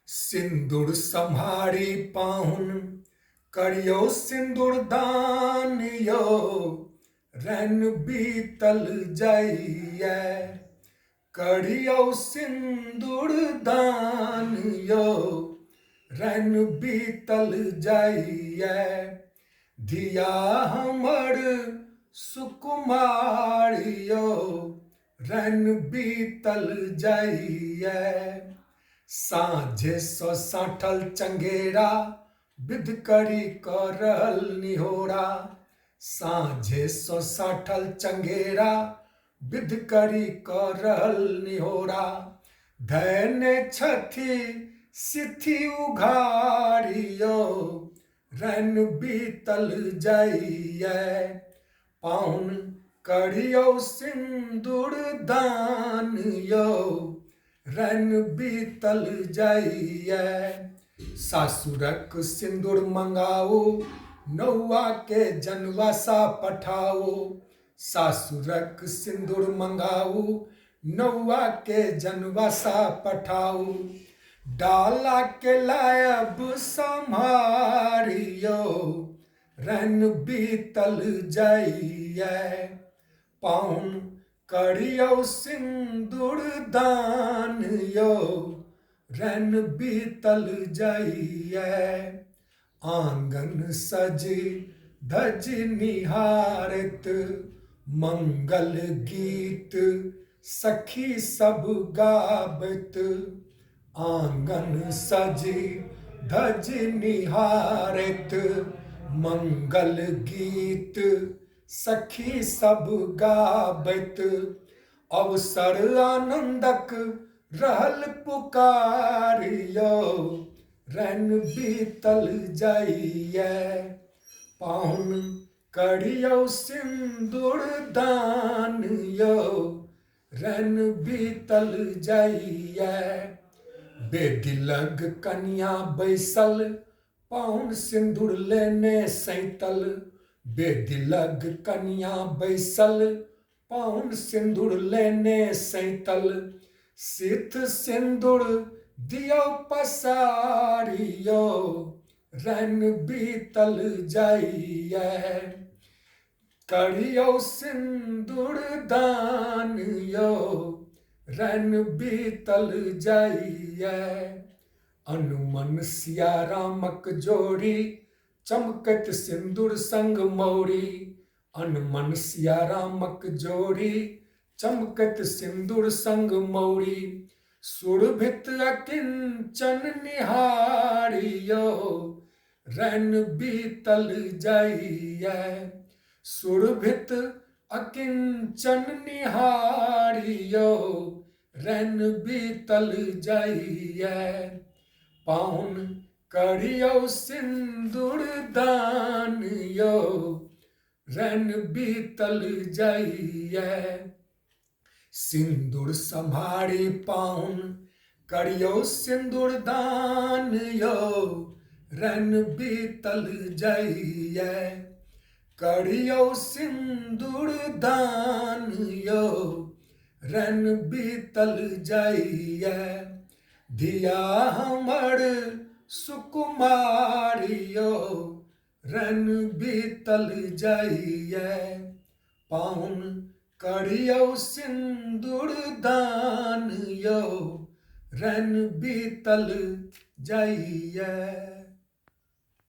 सिन्दूर सम्हारी पाहुन करियौ सिन्दूर दान यौ, रैन बीतल जाइए। करियौ सिन्दूर दान यौ, रैन बीतल जाइए। धिया हमर सुकुमार यौ, रैन बीतल जाइए। साँझेसँ साँठल चंगेरा, विध करी कऽ रहल निहोरा। साँझेसँ साँठल चंगेरा, विध करी कऽ रहल निहोरा। धयने छथि सिथी उघारि यौ, रैन बीतल जाइए। पाहुन करियौ सिन्दूर दान यौ, रैन बीतल जाइए। सासुरक सिन्दूर मंगाउ, नौआ के जनवासा पठाउ। सासुरक सिन्दूर मंगाउ, नौआ के जनवासा पठाउ। डाला के लायब सम्हारि यौ, रैन बीतल जाइए। पाहुन करियौ सिन्दूर दान यौ, रैन बीतल जाइए। आंगन सजी धज निहारत, मंगल गीत सखी सब गाबत। आंगन सजी धज निहारत, मंगल गीत सखी सब गाबत। अवसर आनंदक रहल पुकार यौ, रैन बीतल जाइए। पाहुन करियौ सिन्दूर दान यौ, रैन बीतल जाइए। बेदी लग कनिया बैसल, पाहुन सिन्दूर लेने सैतल। बेदी लग कनिया बैसल, पाहुन सिन्दूर लेने सैतल। सिथ सिन्दूर दियौ पसारि यौ, रैन बीतल जाइए। करियौ सिन्दूर दान यौ, रैन बीतल जाइए। अनुमन सिया रामक जोड़ी, चमकैत सिन्दूर संग मौरी। अनमन सिया रामक जोड़ी, चमकैत सिन्दूर संग मौरी। सुरभित अकिंचन निहारि यौ, रैन बीतल जाइए। सुरभित अकिंचन निहारि यौ, रैन बीतल जाइए। पाहुन करियौ सिन्दूर दान यौ, रैन बीतल जाइए। सिन्दूर सम्हारी पाहुन करियौ सिन्दूर दान यौ, रैन बीतल जाइए। करियौ सिन्दूर दान यौ, रैन बीतल जाइए। धिया हमर सुकुमार यौ, रैन बीतल जाइए। पाहुन करियौ सिन्दूर दान यौ, रैन बीतल जाइए।